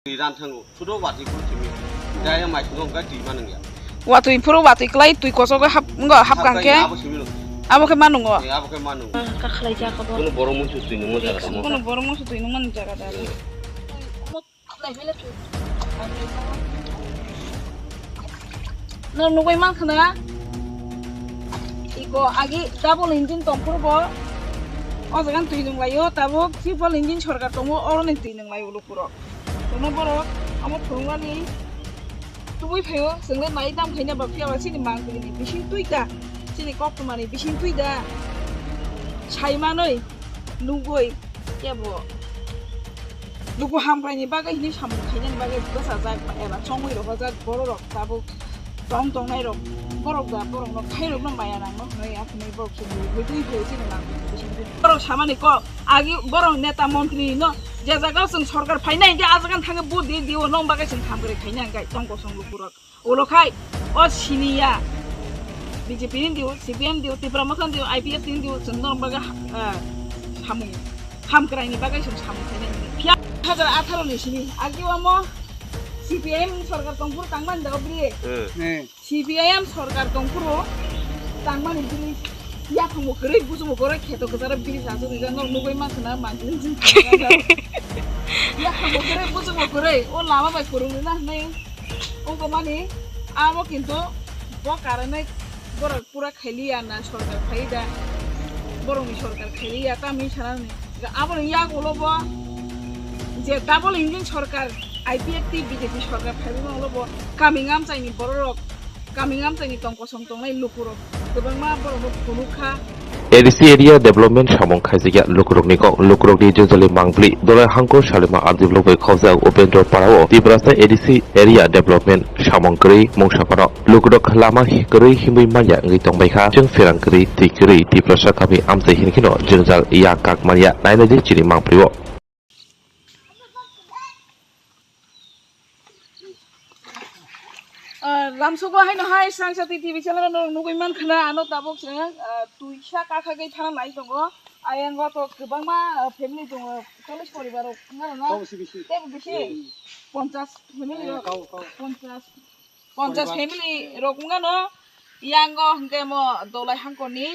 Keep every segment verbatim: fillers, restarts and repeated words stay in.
Twi ran thango, sudo watwi phuru simi. Jaya mai sino wngkha twi manung ya. Watwi phuru watwi klai twi kosogo hap, wngkha hap kang khe. Abo simi no. Abo khe manungo. Eh, abo khe manung. Kakhlai jakabo. Kono borok mungsu twi nungma jaga tamo. Kono borok mungsu twi nungma jaga da. Eh. No nugwi mankha na. Iko agi double engine tongphuru bo. O jaga twi nunglaio, tabuk triple engine sorkar tongo, oroni twi nunglaio lukurok. Kono borok omo phunuknani tubui phaio, chwngno nai tam khaina ba phiya ba chini mangpili ni bising twi da, chini koktwma ni bising twi da, sai manwi nugwi kebo luku hamkrai ni bagwi hini samung khaina ni bagwi bwsajak eba chongwi rohorjak borok rok tabuk tong tongnai rok borok da borok no khai rok no maya nang no hwnwi aphini borok chini twi phaio chini mangpili ni bising twi. Borok samani kok. Agi borok neta montri no je jaga o chwng sorkar phainai hwnkhe a jaga thangwi vote di, di o nong bagwi chwng hamkrai khaina hwnkhe tong kosong lukurok. Ulo khai o siniya B J P ni di o, C P M di o, Tipra Motha ni di o, I P F T ni di o, chwng norok bagwi ha-, ah, samung hamkrai ni bagwi chwng samung khainai. Phiya dui hajar atharo ni simi agi omo C P M sorkar tongphuru tangmani da o bri. Hmm. Hmm. C P I M sorkar tongphuru tangmani bini yaphangbo kwrwi, bujubo kwrwi, kheto kwcharo bini sasu rijak norok nugwi mankha na mangpili jin. Yaphangbo kwrwi, bujubo kwrwi, o lama bai kwrwngwi na hwnwi wngkha mani abo kintu bo karanai borok pura khailiya na sorkar khaida, borokni sorkar khailiya tamni sanani. Aboni yagulo bo je double engine sorkar, I P F T B J P sorkar phaibuma ulo bo kaming amchaini bororok, kaming amchaini tong kosong tongnai lukurok kwbangma borokno phunukha. A D C area development samung khaijakya lukurokni kok, lukurokni jwngjali mangpili, Dolai Hangkor Salima R D block bai khobjak Upendra Parao Tiprasa A D C area development samung kwrwi mungsa phano. Lukurok lama hi-, kwrwi himwi manya wngwi tongbaikha. Chwng pherang kwrwi, twi kwrwi, Tiprasa kami amchai hini kheno jwngjal ya kak manya. Nainai di chini mangpili o. Ah, lamsogo haino hai Srangsa T V channel no nugwi mankha na ano tabuk se, ah, twisa kakhagwi thana nai tongo. Ayango to kwbangma, ah, family tongo, chollish poribar rok wngkha na? Tei bisi. Hmm. Ponchas family rok. Ponchas. Ponchas family rok wngkha no, yango hwnkhe mo Dolai Hangkorni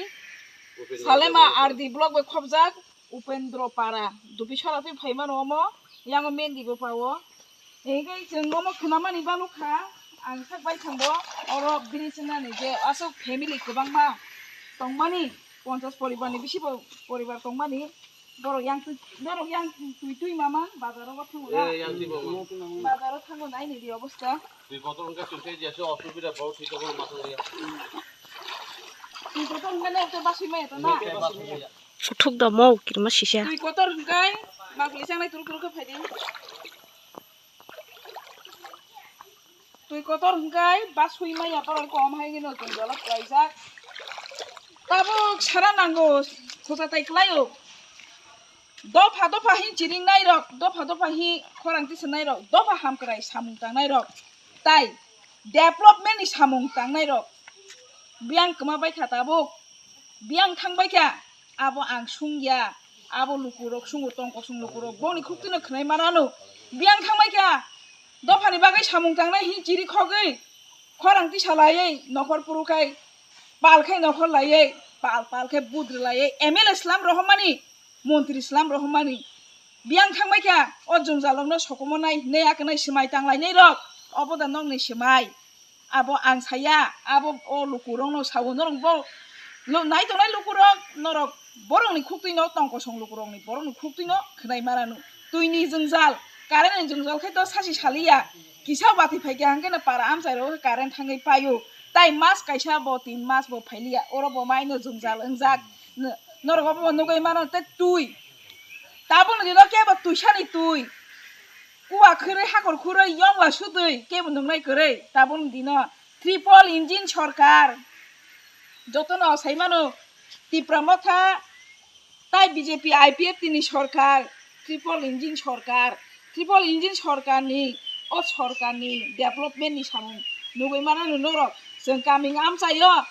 Salema R D block bai khobjak Upendro Para, Dupisora twi phaimano omo, yango Mendi bo pao. Hingke chwng omo khwnamani balukha, ang sak bai thangbo, oro bini chwngnani je aswk family kwbangma tongmani, ponchas poribarni bisi bo poribar tongmani, borok yang twi, borok yang twi twi mama, bazaro bo thango na? Eh, yang twi mama. Bazaro thango na, ini di obosta. Twi kotor wngkha, twi khe jesa osubida, borok twi kotor ma thangya. Twi kotor wngkha na, ekta basui maya to na? Basui maya. Puthuk da mo kirma sisa. Twi kotor hwnkhe, makli changnai turuk turuk khe phaidi. Twi kotor hwnkhe, basui maya borok kom hai gino tong jolak klaijak. Tabuk sara nango, khoja tai klaio. Dopha dopha hi chiring nai rok, dopha dopha hi khorang tisa nai rok, dopha hamkrai samung tang nai rok. Tai development ni samung tang nai rok. Biyang kwma bai kha tabuk. Biyang thang bai kha. Abo ang sung ya. Abo luku rok sungo tong kosong luku rok. Boni khuk tino khwnai manano. Biyang thang bai kha. Dopha ni bagwi samung tang nai hi chiri khogwi. Khorang tisa laiwi, nokhor puru khai. Pal khai nokhor laiwi. Pal pal khai budri laiwi. M L A slam rohormani. Montri slam rohormani. Biyang thang bai kha, o jwngjal rokno sokomornai hinwi akhwnai swmai tang lainai rok. Obo da nokni swmai. Abo ang saya, abo o luku rokno sao norok bo lo-, nai tongnai luku rok, norok borokni khuk twi no tong kosong luku rokni borokni khuk twi no khwnai mananu. Twini jwngjal, current ni jwngjal khai to sasi saliya. Kisa bati phai kha hwnkhe no para amchai rok current thangwi paio. Tai mas kaisa bo tin mas bo phailiya, oro bo mai no jwngjal wngjak. N-, norok obo nugwi mano tei twi. Tabukni dino kebo twisani twi. Kua khwrwi, hakor khwrwi, yongla sudwi, kebo nungnai kwrwi. Tabukni dino triple engine sorkar. Jotono sai mano Tipra Motha tai B J P I P F T ni sorkar, triple engine sorkar. Triple engine sorkarni, o sorkarni development ni samung nugwi manano norok. Chwng kaming amchaio,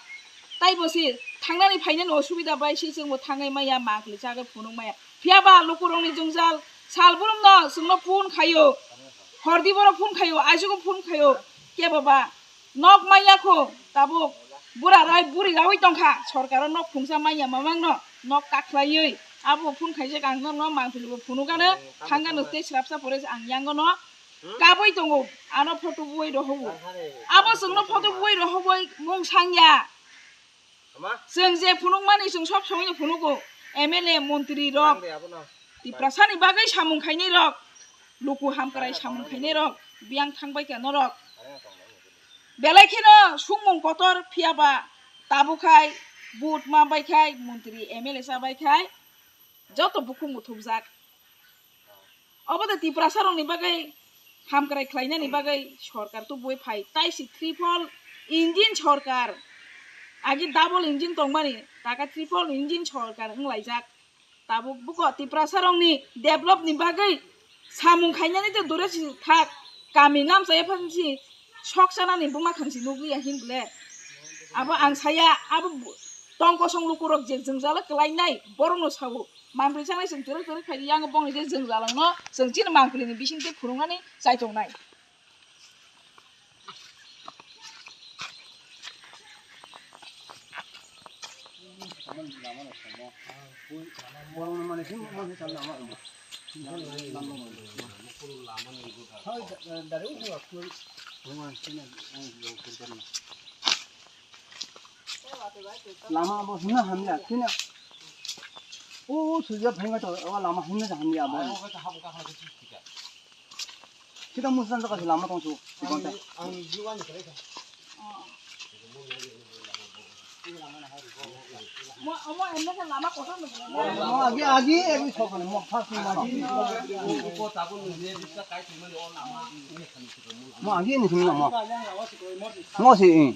taibo se thangnani phainani osubida bai se chwngbo thangwi maya, makli chagwi phunuk maya. Phiya ba lukurokni jwngjal sal brumno chwngno phone khaio. Hordi borok phone khaio, aisugo phone khaio, kebo ba nok manya kho, tabuk bura rai buri rawi tongkha, sorkaro nok phungsa manya mamangno nok kakhwlaiwi, abo phone khaijak ang norno mangpili bo phunukano, thangkano tei srapsa pore ang yangono kabui tongo, ano photo buwai rohobo. Abo chwngno photo buwai rohoboi mung sangya. Chwng je phunukmani chwng sob somoi no phunugo, M L A, montri rok, Tiprasani bagwi samung khainai rok, luku hamkrai samung khainai rok, biyang thangbai kha norok. Belai kheno sungmung kotor phiya ba tabuk khai vote ma bai khai, montri M L A cha bai khai, joto bukhuk muthubjak. Obo de Tiprasa rokni bagwi hamkrai khlainani bagwi sorkar tubui phai, taisi triple engine sorkar, agi double engine tongmani, taka triple engine sorkar wnglaijak. Tabuk buko Tiprasa rokni develop ni bagwi samung khainani de dure si thak, kami ngam chaya phan si sok chanani buma khan si nukliya hin ble. Abo ang saya, abo bu-, tong kosong lukurok je jwngjalo kwlainai borokno sao. Mangpili chanai chwng twrwk twrwk khai yang bongni je jwngjalangno chwng chini mangpilini bisingtwi phunuknani chai tongnai. Lama abo himna hamya, kina. O, o, sujak bhai to, o lama himna hamya abo. Kita musan to kasi lama tong su, si konta. Mo, mo, emne ke lama kotor no. Mo agi, agi, agi sokane, mo first ni agi. Mo agi ni sini mo. Mo si.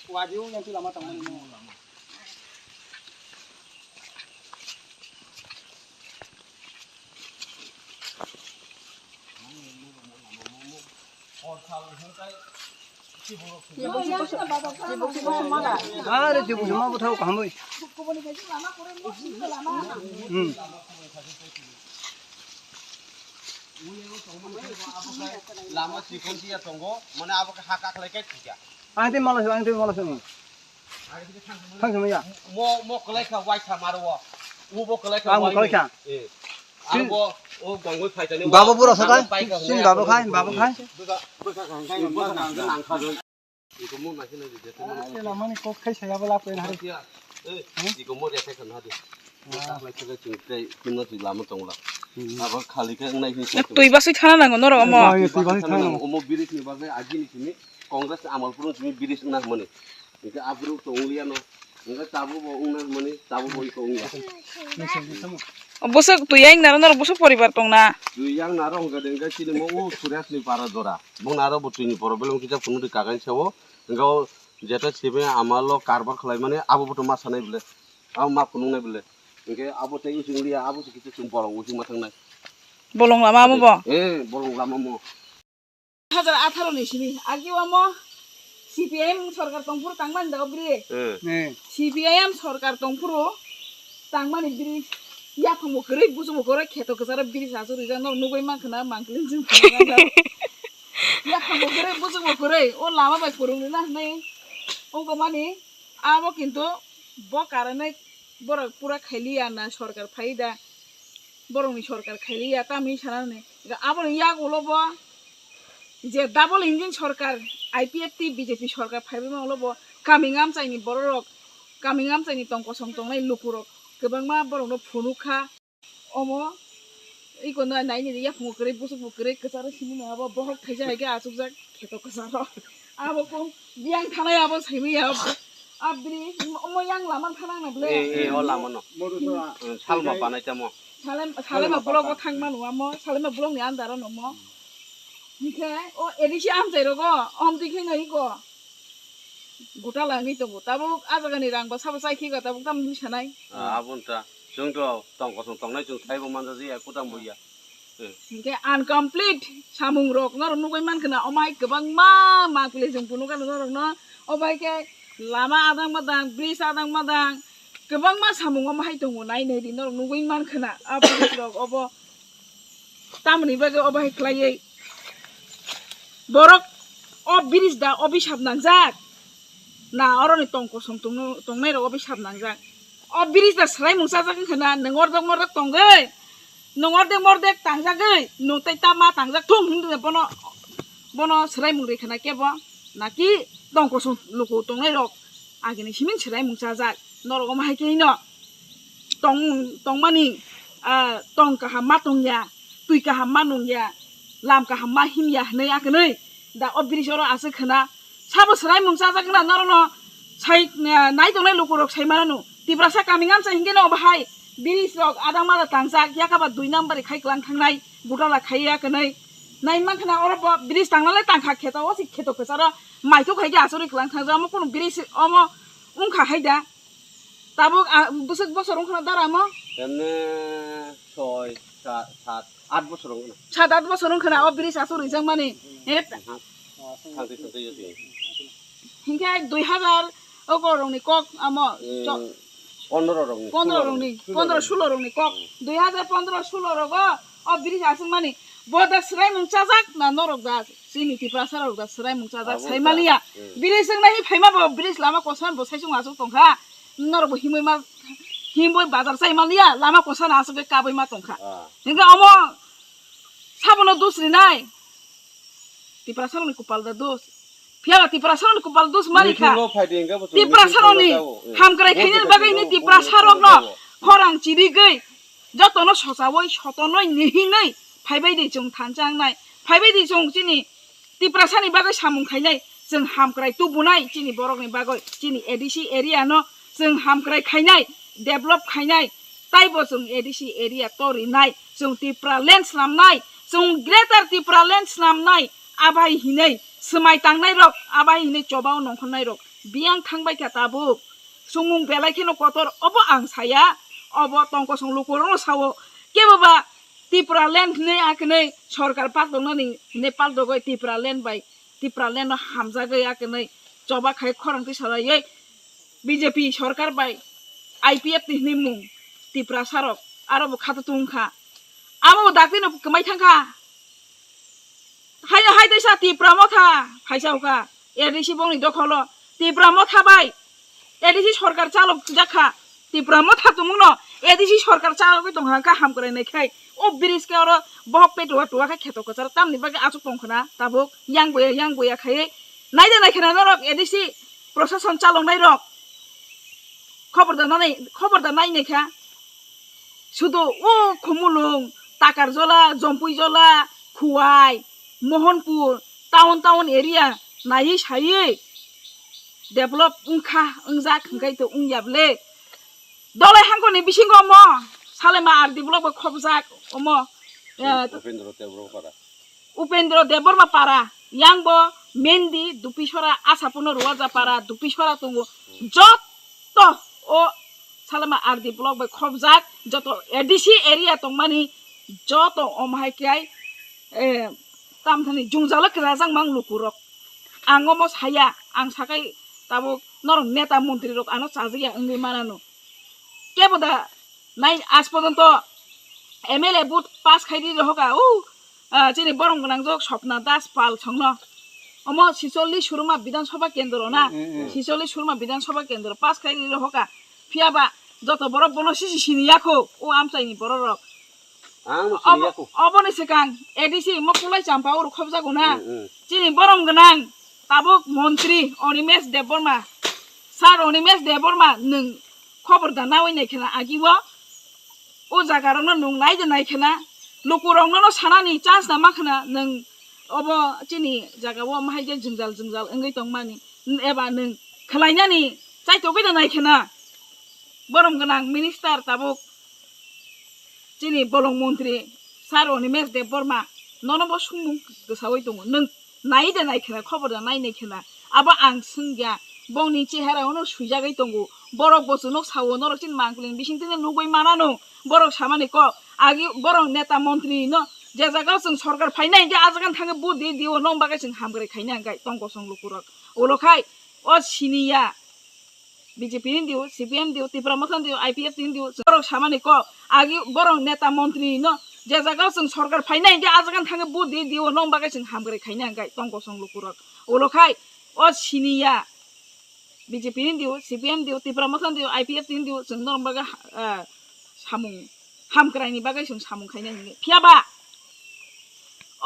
Wajib yang tu lama tang mo. Are je bujo ma bwthao kaham oi. Hmm. Lama chikon sia tongo, mane abo khe ha kaklai kai thika. Ang tei mala, ang tei mala sini. Thang sini ya. Mo, mo kalai kha wai kha maro wo. U bo kalai kha. Ang bo wai kalai kha. Eh. Ang bo, o gongoi phai tani. Baba pura sakai. Sin baba khai, baba khai. Bwsa, bwsa khai khai. Bwsa khai khai nang kha. Iko mo nai sini de. Ai, lamani kok khai saya bala pe na. Eh, iko mo de khai kha na de. Mo ta lai kha ching kai, kino ti lama tong la. Abo khali kha nai sini. Twi basui thana nango norok omo. Twi basui thana nango. Omo bridge ni bagwi agi ni sini Congress amal purung sini bridge na mani. Hingke abruk tong liya no. Hingke tabuk bo wngna mani, tabuk bo iko wngya. Bwswk twi yang naro, naro bwswk poribar tongna? Twi yang naro hingke de hingke chini mo o Suraj ni para jora. Bung naro bo twi ni problem kisa phunuk ri kakan sawo. Hingke o jeta sibe amalo karbar khlai mani abo bo to ma sanai bole. Abo ma phunuk nai bole. Hingke abo tei using liya, abo se kisa chwng bolong using ma thangnai. Bolong lama amo bo? Eh, bolong lama mo. Dui hajar atharo ni simi agi omo C P I M sorkar tongphuru tangmani da o bri. Eh. Eh. C P I M sorkar tongphuru tangmani bri, yaphangbo kwrwi, buchukbo kwrwi, kheto kwcharo bri sasu rijak, no nugwi mankha na, mangkli jing. Yaphangbo kwrwi, buchukbo kwrwi, o lama bai phwrwng rwna hinwi wngkha mani, abo kintu bo karanwi borok pura khailiya na sorkar phai da. Borokni sorkar khailiya, tamni sanani. Aboni yagulo bo je double engine sorkar, I P F T B J P sorkar phaibaima ulo bo kaming amchaini bororok, kaming amchaini tong kosong tongnai lukurok kwbangma borokno phunukha. Omo iko no naini yaphango kwrwi, buchukbo kwrwi, kwcharo simi no abo bohrok thaisa hai khe achukjak kheto kwcharo. Abo kung biyang thanai abo saimanya abo. Abri, omo yang lama thanang na ble. Eh, eh, o lama no. Modu sora. Eh, salma banai tamo. Salem, salema block o thang manu amo, salema block ni andar no mo. Hingke o A D C amchai rogo, om dikhe no iko. Gota langwi tongo. Tabuk a jaga ni rang ba sabo chai khe ga tabuk tam hini sanai. Ah, abon ta. Chwng to tong kosong tongnai chwng thaibo manja je ya kutang bo ya. Hingke uncomplete samung rok norok nugui mankha na, omai kwbangma mangpili chwng phunukha norok no, obai khe lama adang madang, bridge adang madang, kwbangma samung omo hai tongo, nai nai di norok nugui mankha na, a bridge rok obo tamoni bagwi obo hai khlaiwi Borok o bridge da obisap nangjak. Na oroni tong kosom tongno-, tongnai rok obisap nangjak. O bridge da swraimung chajak wngkha na, nwng ordok mordok tongwi, nwng ordek mordek tangjagwi, nwng tei ta ma tangjak thung hinwi bono, bono swraimung rikha na kebo, naki tong kosom luku tongnai rok agini simin swraimung chajak. Norok omo hai khe hino tong, tongmani, ah, tong kaham ma tongya, twi kaham ma nungya, lam kaham ma himya hinwi akhwnwi da o bridge oro aswk khna. Sabo swraimung chajak na norokno sai, ah, nai tongnai lukurok sai mananu. Tiprasa kami ngamsa hinkhe no bahai bridge rok adang mada tangjak, yakaba dui number khai klang thangnai, gutala khai akhwnwi. Nai mankha na oro bo bridge tangnalai tangkha kheto, o si kheto kwcharo maithok khai khe asuri klang thangjak, omo kunu bridge omo wngkha hai da. Tabuk, ah, bwswk bosor wngkha na dara mo? Emne soi, sa-, sat, at bosor wngkha na. Sat at bosor wngkha na o bridge aswk rijak mani. He? Thangtwi thangtwi yasi. Hinkhe dui hazar oko rokni kok amo. Hmm, cho-, pondro rokni, pondro sulo rokni, rokni, sulo pondro rokni. Sulo rokni kok. Hmm. Dui hazar pondro sulo rogo o bridge aswk mani. Bo da swraimung chajak na norok da? Chini Tiprasa rok da swraimung chajak, abo sai wngkha. Maliya. Hmm. Bridge wngna hi phaima bo bridge lama kosan bo saisung aswk tongkha. Norok bo himwi ma, himwi bazar chai maliya, lama kosan aswk khe kabwi ma tongkha. Ah. Hinkhe omo sabono dus rinai. Tiprasa rokni kupal da dus. Phiya ba Tiprasa rokni kupal dus mani kha. Meeting o phai di hinkhe bo chwng Tiprasa meeting rokni khulna jao. Hmm. Hamkrai khainani bagwi ni Tiprasa rokno khorang chirigwi jotono sochawi sotonoi nihinoi phaibai di chwng thansa wngnai. Phaibai di chwng chini Tiprasani bagwi samung khainai, chwng hamkrai tubunai chini borokni bagwi, chini A D C area no chwng hamkrai khainai, develop khainai, taibo chwng A D C area torinai, chwng Tipraland swnamnai, chwng Greater Tipraland swnamnai, abai hinwi swmai tangnai rok, abai hinwi chobao nongkhornai rok biyang thangbai kha tabuk. Sumung belai kheno kotor, obo ang saya, obo tongkosong lukurokno sao, kebo ba Tipraland hinwi akhwnwi sorkar paltongnani hinwi paltogwi Tipraland bai Tipraland no hamjagwi akhwnwi choba khai khorang twi salaiwi B J P sorkar bai I P F T hinwi mung Tiprasa rok aro bo khata tungkha. Abo bo dakti no kwmai thangkha. Hai, hai teisa Tipra Motha phaisa hokha, A D C bongni dokholo Tipra Motha bai A D C sorkar chalok jakha, Tipra Motha tumungno A D C sorkar chalogwi tongkha, hwnkha hamkrai naikhai. O bridge khe oro bohok petuwa tuwa khe kheto kwcharo tamni bagwi achuk tongkhwna tabuk yang boya, yang boya khaiwi. Naida naikhwna norok A D C prosason chaloknai rok. Khobor da nai, khobor da nai naikha. Sudo o Khumulwng, Takarjola, Jompuijola, Khuwai, Mohanpur, town, town area naiwi saiwi develop wngkha, wngjak hwnkhe to wngya bwle. Dolai hangkoni bisingo omo Salema R D block bai khobjak omo, eh, Upendra Debbarma para. Upendra Debbarma para, yang bo Mendi, Dupisora, Asapuno, Ruwaja para, Dupisora tongo. Joto o Salema R D block bai khobjak, joto A D C area tongmani, joto omo hai khe ai, eh, tamthani jwngjalo kwchajak mang lukurok. Ang omo saya, ang sakai tabuk norok neta montri rok ano chajakya wngwi manano. Kebo da nai aaj porjonto M L A vote pass khai di rohoka, o, ah, chini borom gwnang jok Swapna Das Pal songno. Omo Sicholi Suruma Bidhan Sabha Kendro na? Mm, mm, mm. Sicholi Suruma Bidhan Sabha Kendro pass khai di rohoka. Phiya ba joto borok bono sisi sini yakho, o amchaini borok rok. Ang no sini yakho. Obo-, oboni swkang A D C mo Kulai Champa oro khobjago na? Mm, mm. Chini borom gwnang tabuk montri Animesh Debbarma. Sir Animesh Debbarma, nwng khobor da nawi nai khwna agi o, o jaga rokno nwng nai da nai khwna, luku rokno no sanani chance na ma khwna, nwng obo chini jaga o mahai khe jwngjal jwngjal wngwi tongmani, eba nwng khwlainani chaitogwi da nai khwna. Borom gwnang minister tabuk chini bolong montri Sir Animesh Debbarma, nono bo sumung kwsawi tongo, nwng nai de nai khwna, khobor da nai nai khwna, abo ang swngya, bongni chehara ono swijagwi tongo, borok bo chwngno sao, norok chini mangpili bising tino nugwi manano, borok samani kok, agi borok neta montri no, je jaga o chwng sorkar phainai hwnkhe a jaga thangwi vote di dio, nong bagwi chwng hamkrai khaina hwnkhe tongkosong lukurok, ulo khai o siniya. B J P ni diu, C P M diu, Tipra Motha diu, I P F ni diu, borok samani kok, agi borok neta montri no Je jaga o chwng sorkar phaina hinkhe a jaga thangwi vote di, di o nong bagwi chwng hamkrai khaina hinkhe tong kosong lukurok. Ulo khai o siniya B J P ni di o, C P M di o, Tipra Motha ni di o, I P F T ni di o, chwng norok bagwi ha-, ah, samung hamkrai ni bagwi chwng samung khaina hinkhe. Phiya ba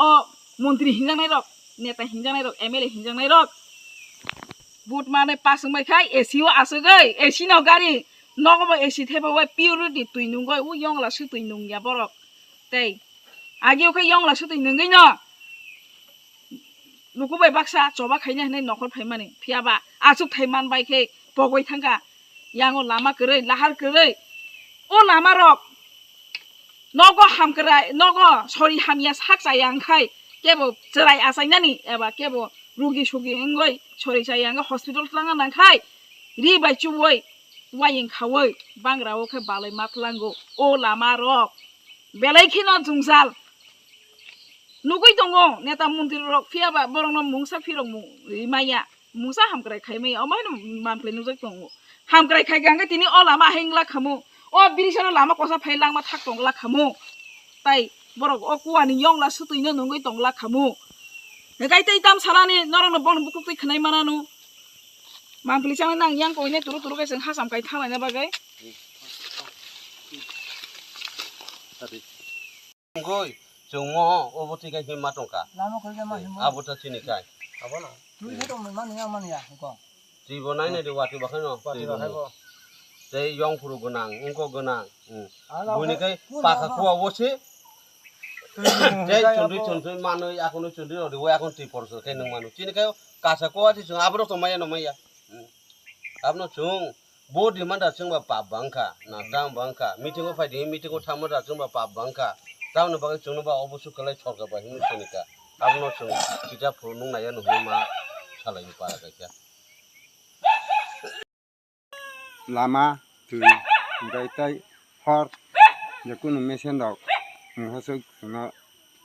o montri hinjaknai rok, neta hinjaknai rok, M L A hinjaknai rok vote manwi pass wngbai khai A C o aswgwi, A C no gari nogo bo A C thepa bai purity twi nungwi u yongla swtwi nungya borok. Tei agi o khe yongla swtwi nungwi no luku bai baksa choba khaina hinwi nokhor phaimani. Phiya ba achuk thai man bai khe pogwi thangkha. Yango lama kwrwi, lahar kwrwi. O lama rok nogo hamkrai, nogo sori hamya sak chaya wngkhai kebo chwrai achainani eba kebo rugi sugi wngwi sori chaya wngwi hospital twlangna nangkhai ri bai chuwi wayeng khawi bangra o khe balai ma twlango o lama rok. Belai kheno jwngjal nugwi tongo neta montri rok, phiya ba borokno mungsa phirok mung rimaya, mungsa hamkrai khaimaya, omo haino mampli nujak tongo. Hamkrai khai kha hwnkhe tini o lama hai wngla khamu, o brisano lama kosa phai langma thak tongla khamu, tai borok o kuani yongla swtwino nungwi tongla khamu. Hinkhe tei tam salani norokno bono bukuktwi khwnai mananu. Mampli chana nang yang koine turu turu khe chwng hacham kai thanglaina bagwi. Wngwi chwngmo obo twi kai himma tongkha. Lama koi khe ma himma. Abo ta chini kai. Abo na. Twi khe tong mani ya mani ya ko. Twi bo nai nai de wati bakhai no. Wati bakhai bo. Tei yong phuru gwnang, wngkok gwnang. Hmm. Buini kai paka kuwa wo se. Tei chundri chundri manwi akono chundri rodi wo akon twi porso kai nung manu. Chini kai kasa kuwa se chwng abro tong maya no maya. Hmm. Abno chwng. Bo demand da chwngba pap bangkha, na tang bangkha, meeting o phaidi, meeting o thangma da chwngba pap bangkha, tamoni bagwi chwngno ba obo swk kwlai sorkar bai hinwi sonika, abono chwng tita phuru nung naiya nung hinwi ma salai para kaisa. Lama, twi, hinkhe tei hor, je kunu mesen rok, mungsa swk chwngno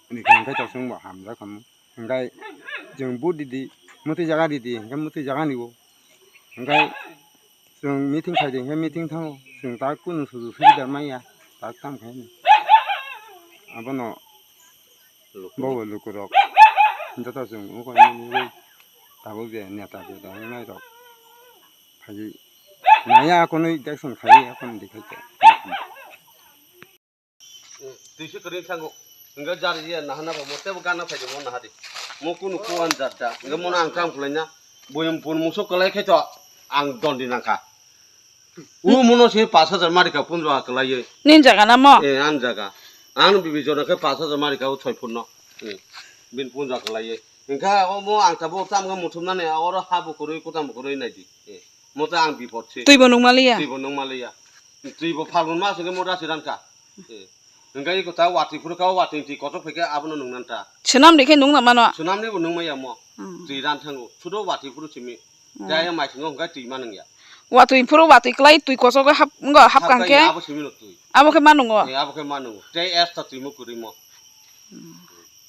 rikha hinkhe to chwngbo hamjak khamu. Hinkhe chwng vote ridi, mwtwi jaga ridi, hinkhe mwtwi jaga rio. Hinkhe chwng meeting khaidi, hinkhe meeting thango. Chwng tak kunu suju subida manya, tak tam khaino. Abono bobo lukurok joto chwng uko nini tabuk je neta je dai nairok phai naya akonwi election khai akonwi dekhai. Twi se kwrwi thango. Hwnkhe jari ya nahana bo mo tebo gana phaidi mo nahadi. Mo kunu kuwan jat da. Hwnkhe mono ang kam khwlaina. Boyam bun muso kwlai khe to ang dondi nangkha. U mono se pash hajar mari ka punjo ha kwlaiye. Nin jaga na mo? Eh, an jaga. Ang bibi jona khe pash hajar mari ka u soi phunno. Eh, bin punjo ha kwlaiye. Hwnkhe o mo ang tabo tam ga muthumnani oro ha bo kwrwi kutam bo kwrwi naidi. Eh, mo ta ang bipot se. Twi bo nungmaliya? Twi bo nungmaliya. Twi bo phalgun mas hwnkhe mo da se ranka. Eh. Hwnkhe iko ta watwi phuru kha, watwi twi kotor phaikhe abono nung nanta. Swnam rikhe nung na mano? Swnamni bo nung maya mo. Hmm. Twi ran thango. Sudo watwi phuru simi. Hmm. Jaya mai thingo hwnkhe twi ma nungya. Watwi phuru watwi klai twi kosogo hap, ngo hap Hap kang khe khe? Abo simi no twi. Abo khe ma nungo? Eh, abo khe ma nungo. Tei esta twi mo kwrwi mo. Hmm.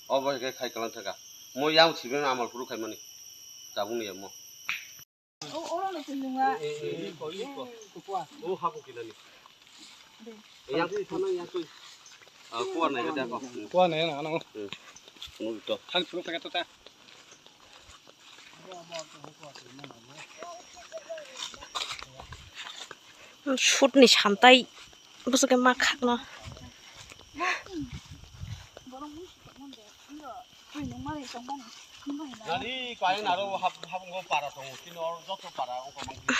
Obo khe khai kalang thaka. Mo yang simi amal phuru khai mani. Tabung ni mo. O, oro no twi nunga. Eh, eh, eh, iko, iko. O, habo kinani. Yang twi thana yang twi. Ah, kuwa nai ga da ko. Kuwa nai na, ano. Hmm. Nung to. Thang phuru pakai to ta. Shoot ni santai. Bwswk khe ma khakno. Nani kain aro hap-, habungo para tongo, kini oro joto para wngkha mangkha.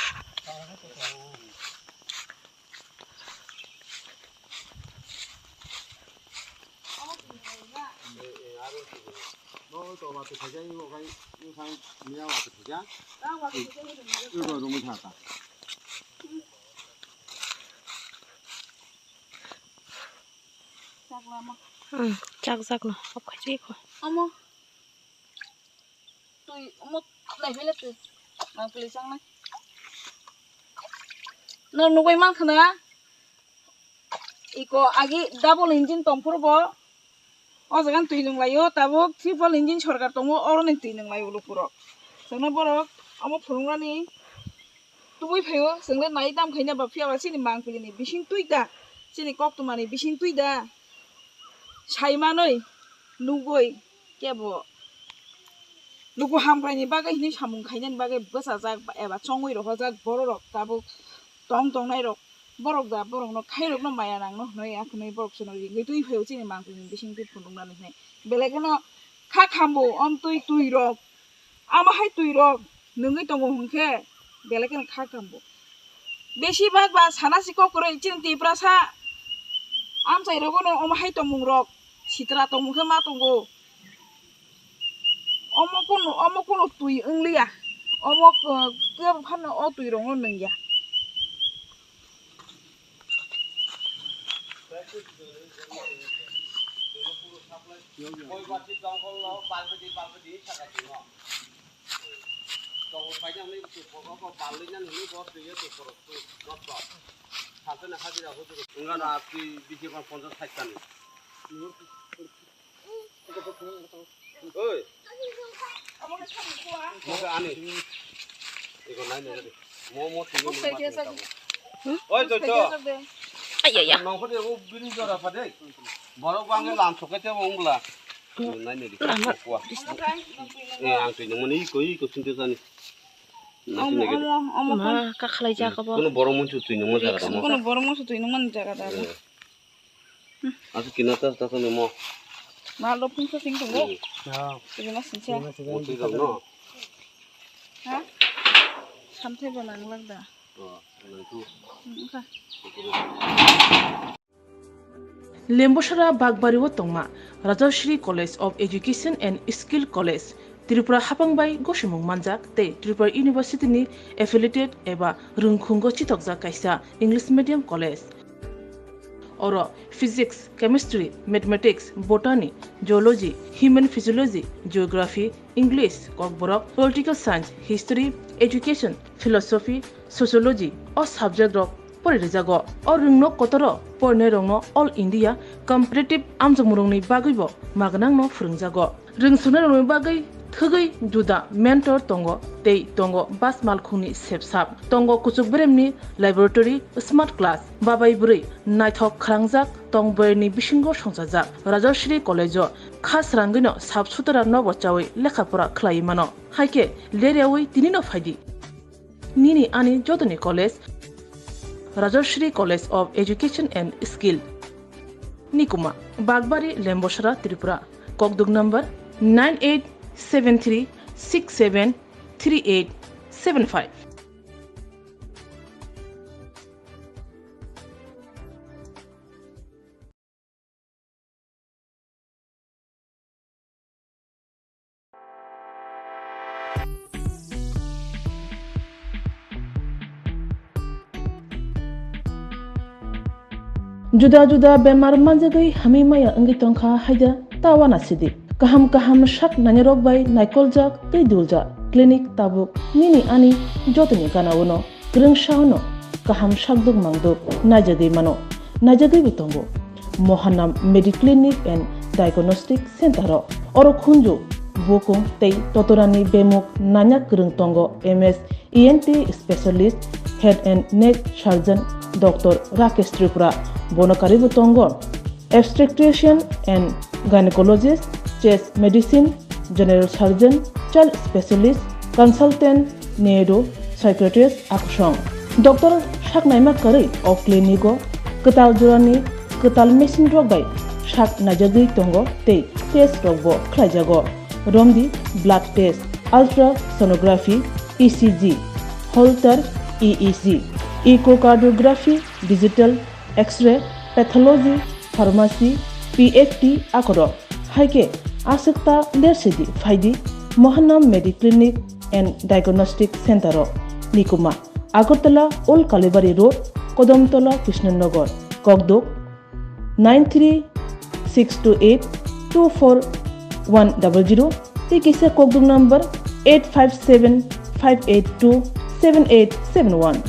Hmm, chak jak no, okhai je ko. Omo. Twi omo nai phai le twi. Nang pili chang nai. No nugwi man khna. Iko agi double engine tong phuru bo. O jaga twi nung laio, tabuk triple engine sorkar tongo, oro ni twi nung laio lukurok. Chwngno borok omo phunuknani tubui phaio, chwngno nai tam khaina ba phiya ba chini mangpili ni bising twi da, chini koktwma ni bising twi da. saimanwi nugwi kebo luku hamkraini bagwi hinwi samung khainani bagwi bwchajak eba chongwi rohorjak bororok tabuk tong tongnairok, borok da borokno khairokno maya nangno hwnwi akhwnwi borok chwngno ringwi twi phaio chini mangpili bisingtwi phunuknani hwnwi. Belai kheno kha khambo omtwi twirok, omo hai twirok nungwi tongo hwnkhe belai kheno kha khambo. Besi bak ba sana si kok kwrwi chini Tiprasa amchai rogo no omo hai tongmung rok sitra tongmung khe ma tongo. Omo kunu, omo kunu twi wngliya. Omo, uh, kebo phano o twi rok no nungya. Wngkha na twi bisi kok ponchas sait tani. Oi. Mo khe ani. Eko nai nai de. Mo mo tini mo ma tini tabo. Oi to to. Ai ai ai. Nong khode o bini jora pha de. Borok bang lam soke te ongla. Nai nai de. Kwa. Eh, ang twi nang mani iko iko sinte jani. Nasi nege. Omo omo. Ma ka khlai ja ka bo. Kono borok monsu twi nang mo jaga mo. Kono borok monsu twi nang man jaga da. Eh. Aswk kina tas tas ni mo. Ma lo phung sa sing tongo. Hmm. Ah. Tini ma sing sa. Tini ma sing sa. Motwi rok no. Ha? Samthai bo nang lak da. Oh, nang tu. Hmm, wngkha. Lembosara Bakbari o tongma Rajashri College of Education and Skill College, Tripura hapang bai gosimung manjak tei Tripura University ni affiliated eba rwngkhungo chithokjak kaisa English medium college. Oro Physics, Chemistry, Mathematics, Botany, Zoology, Human Physiology, Geography, English, Kokborok, Political Science, History, Education, Philosophy, Sociology o subject rok pori rijago. O rwngno kotoro porinairokno All India Competitive amjokmungrokni bagwibo magnangno phwrwngjago. Rwngsungnai rokni bagwi thwgwi juda mentor tongo tei tongo bas malkhungni sepsap. Tongo kuchuk beremni laboratory, smart class, babai bwrwi naithok khwrangjak tong bwrwini bisingo songchajak. Rajashri College-o kha srangwino sap sutara nobo chawi lekha pora khlaiwi mano. Haikhe leryawi tinino phaidi. Nini ani jotoni college, Rajashri College of Education and Skill, Nikuma, Bakbari, Lembosara, Tripura. Kokduk number nine eight seven three six seven three eight seven five. Juda juda bemar manjagwi hamwi maya wngwi tongkha haida ta uanasidi. Kaham kaham sak nainarok bai naikoljak tei duljak clinic tabuk nini ani jotoni gana-o no. Kwrwngsa-o no kaham sakduk mangduk naijagwi mano, naijagwibo tongo. Mohanam Mediclinic and Diagnostic Center-o oro khunju, bukung tei totorani bemuk nanya kwrwng tongo, M S E N T specialist, head and neck surgeon, Doctor Rakesh Tripura, bono karwibo tongo. Obstetrician and gynecologist, chest medicine, general surgeon, child specialist, consultant, neuro, psychiatrist, akusong. Doctor sak naima kwrwi o clinic-o kwtal jorani kwtal machine rok bai sak naijagwi tongo tei test rokbo khlaijago. Romdi blood test, ultrasonography, E C G, Holter E E G, echocardiography, digital X-ray, pathology, pharmacy, P H T akorok. Haikhe aswk ta lersidi phaidi Mohanam Mediclinic and Diagnostic Center-o, Nikuma, Agartala Old Kalibari Road, Kodamtola, Krishnanagar, Kokduk, nine three six two eight two four one double zero, tei kisa Kokduk number eight five seven five eight two seven eight seven one.